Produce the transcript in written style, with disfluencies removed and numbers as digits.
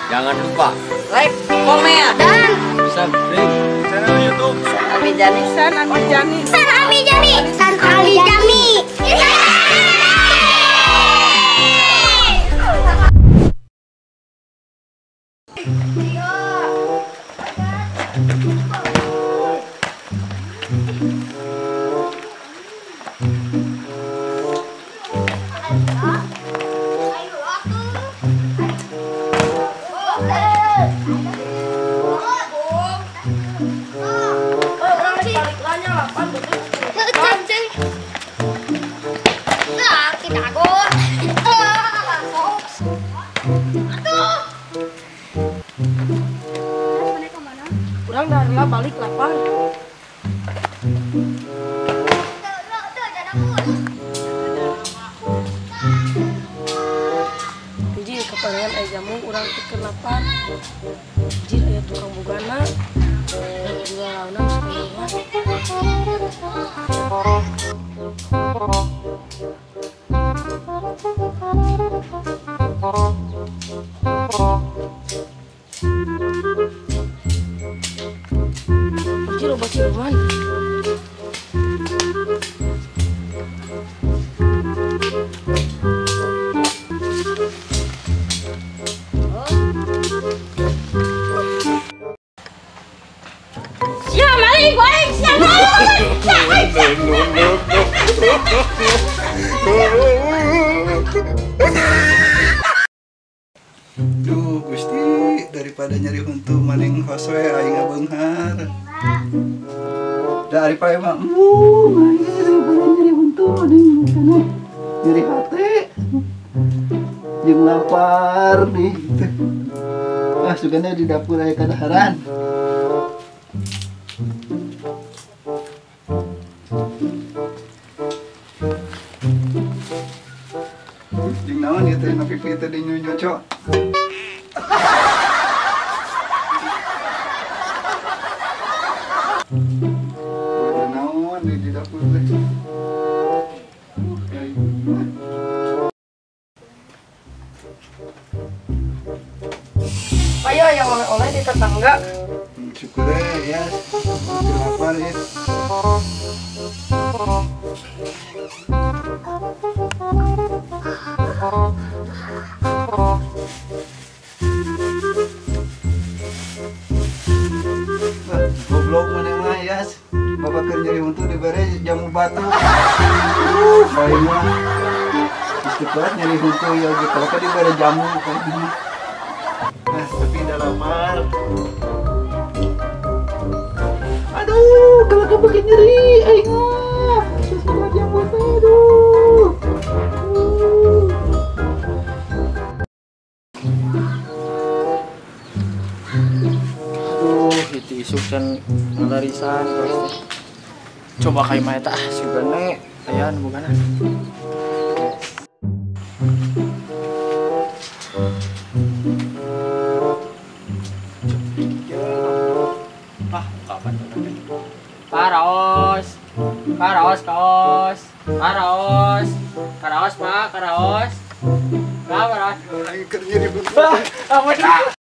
Jangan lupa like, komen, dan subscribe channel YouTube San Amijani. San Amijani. San Amijani. San Amijani. Kurang dari lah balik lapar. Anjir keparengan aya jamu urang teu lapar. Anjir aya tukang bugana. Jual launa geus anjir obat siluman. Duh Gusti, daripada nyeri huntu maning hos we aing ngabeunghar. Da ari pae mah embung aing daripada nyeri huntu maning kana nyeri hate. Jeung lapar nih gitu. Ah sugana di dapur aya kadaharan. Jeung naon ieu teh nu pipi teh dinyunyocok. Udah naon di dapur teh. Ayo yang oleh-oleh di tetangga. Syukur ya, lapar ya. Goblok mana mah Yas, bapak keur nyeri huntu dibere jamu batu. Bae mah. Geus nyeri huntu ya gitu, kalau dibere jamu kayak gini. Nah, tapi udah lapar. Aduh, kalau kebeki nyeri, aing mah. Susah jamu teh, aduh. Aduh, itu isuk dan ngalarisan terus. Coba kayak mah eta ah sugane aya nu bogana. Ah, kapan tuh? Karaos. Karaos, kaos. Karaos. Karaos, Pak, karaos. Karaos. Aing keur nyeri huntu. Ah, apa?